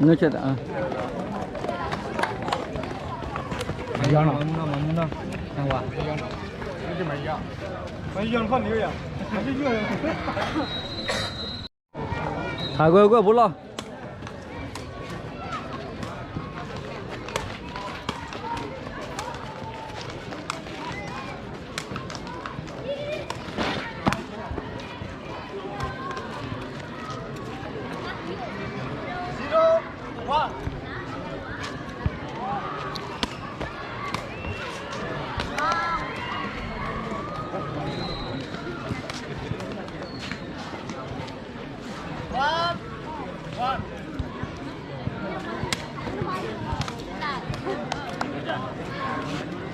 နုဆဲးတၢ်, မၤမူနီၢ်, မၤမူနီၢ်, ဟးကွဲကွဲဖိလီၤ.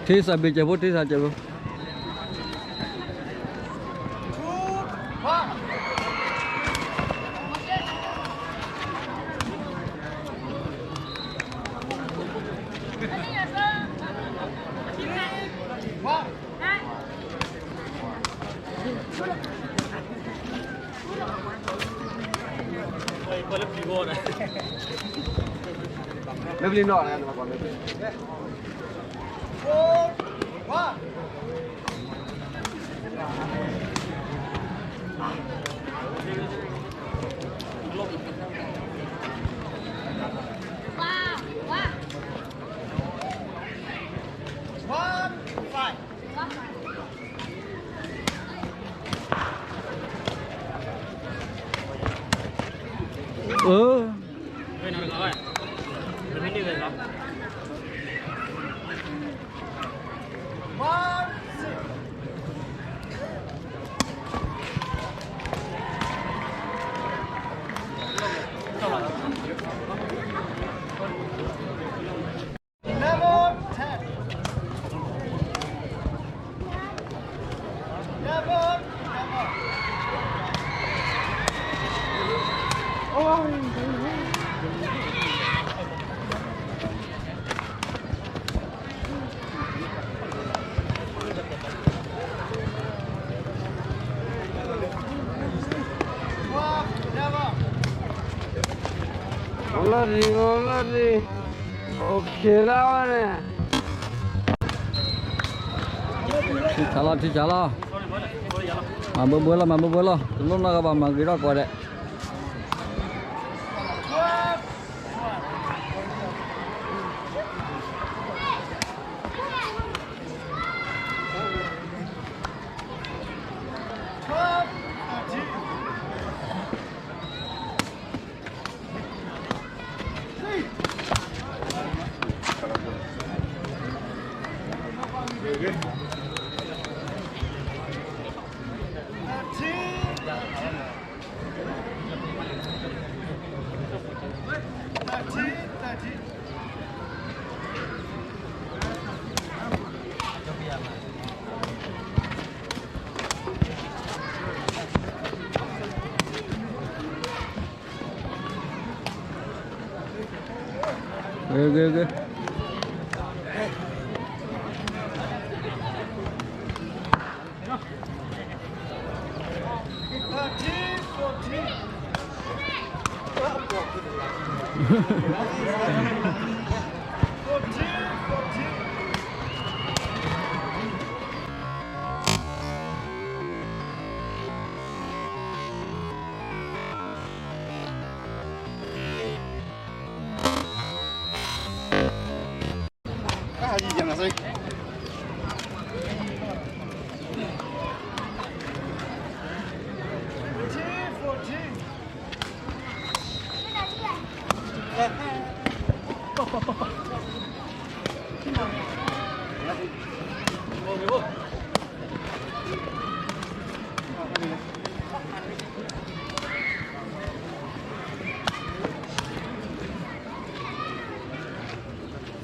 ထံစးဘ့ၣ်ကဲးဖိ, ထံစးကဲးဖိ. One. လၢပလံနီၢ်န့ၣ်, four, one. One, five. လီၤဒံး, လီၤဒံး, အိၣ်ခ့လၢဝဲန့ၣ်, ထံဆးလီၤ, ထံဆးလီၤ, မၤဘၢဘၢလီၤ, မၤဘၢဘၢလီၤ, တလိၣ်နီၢ်ဂၤဘၣ်, မၤဂ့ၤထီၣ်ကိးဂၤဒဲး.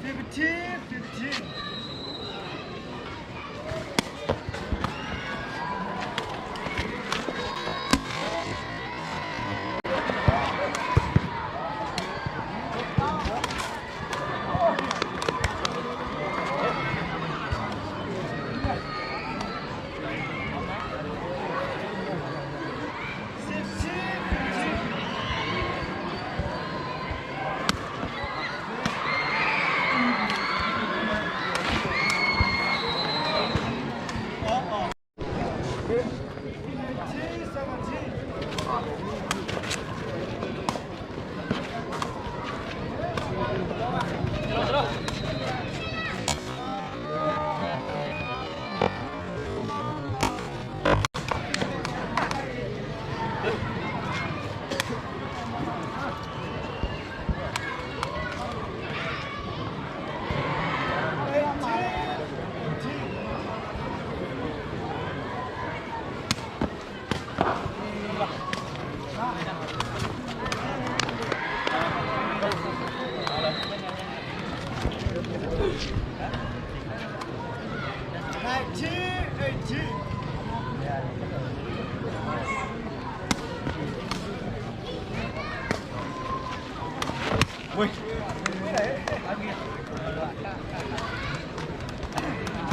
Fifteen, fifteen.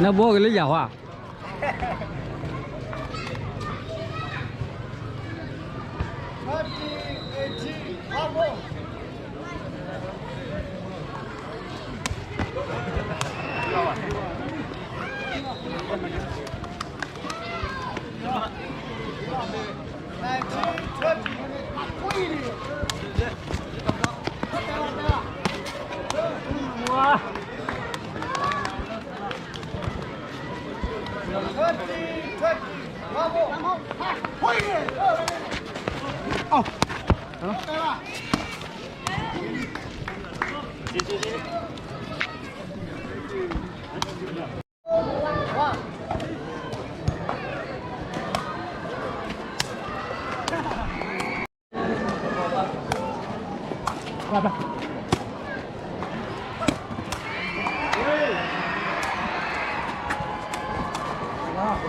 နဘိကလၢယၤဟါ.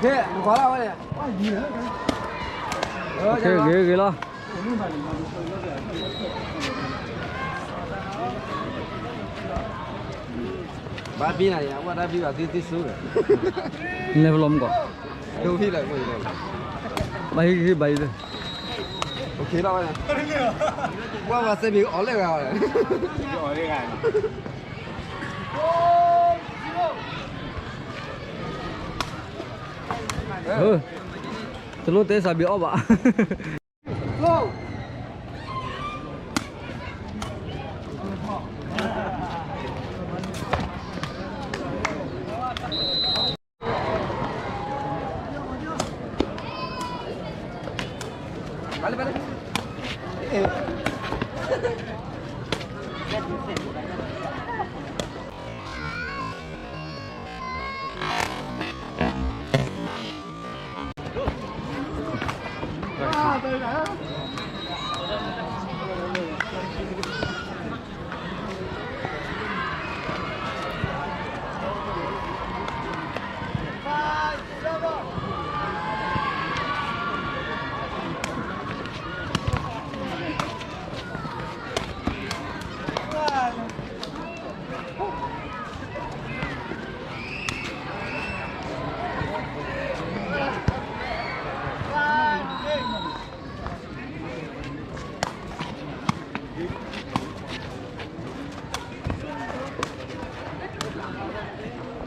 ဂ့ၤဂ့ၤလီၤ. ဘၣ်ဘံနၤ အဝဲဒၣ်ဘံဘၣ်သုသုဆူလဲၣ်, လဲၤပလီၤမူကီး, ဒိဖံလၢ်, ဘၣ်ဟံးဟံးဘၣ်ဟံးလၢ, ဝဲဘၣ်စဲဘံအီၤလဲၣ်ဂၤ, တလိၣ်တဲစးဘံအီၣ်ဘၣ်.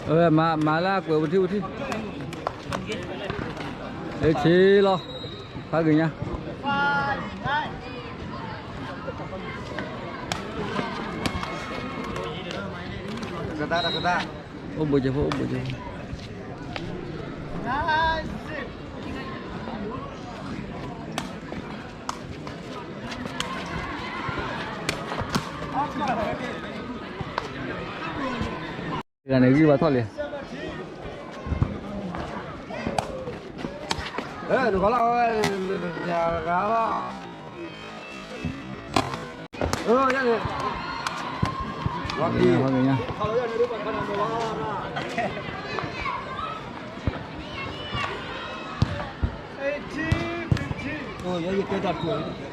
အဝဲမၤလၢအကွဲးဝထံၣ်ဝထံၣ်, ဆ့လီၤ, ဖးဂ့ၤညါ, အိၣ်ဘိးကဲဖိ အိၣ်ဘိးကဲဖိ. တဂၤန့ၣ်ဂံၢ်ဘၣ်ထီၣ်လံ, နကီလီၤဝဲ, ယဂၤဘၣ်, အၢ ယၤန့ၣ်, ဝါပံ, ယတဲတၢ်ထူၣ် တၢ်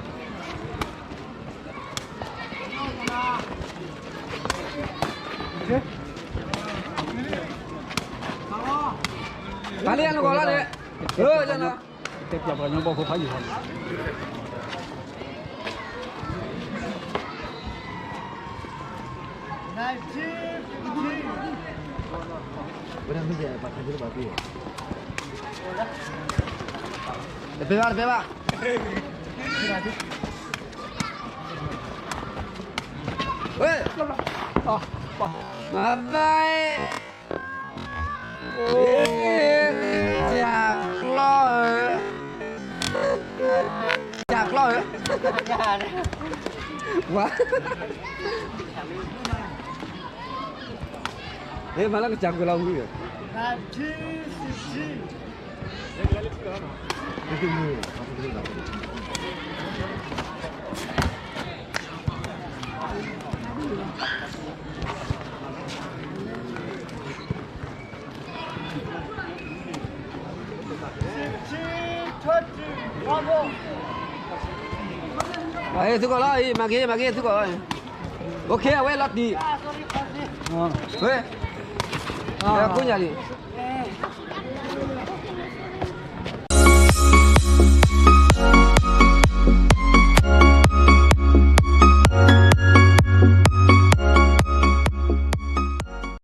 လၢယနဂီၢ်လီၤန့ၣ်, တဲပျီပှၤညီဘီၣ်ဖိဖးယံၤဟီန့ၣ်, တပၢဘၣ် တပၢဘၣ်, ဝဲ, မၤဘၣ်, ကၢ်ကျီၢ်ဧၢ, ကၢ်ကျီၢ်ဧၢ, ဝါ, မၤလၢကစၢ်ကွဲးလီၤဝံၤ, သုကီၢ်လီၤအံၤ မၤက့ၤ မၤက့ၤ သုကီၢ်လီၤအံၤ, အိၣ်ခ့ အဝဲလီၤတံၢ်, ဝဲ လၢကိးညါလံ,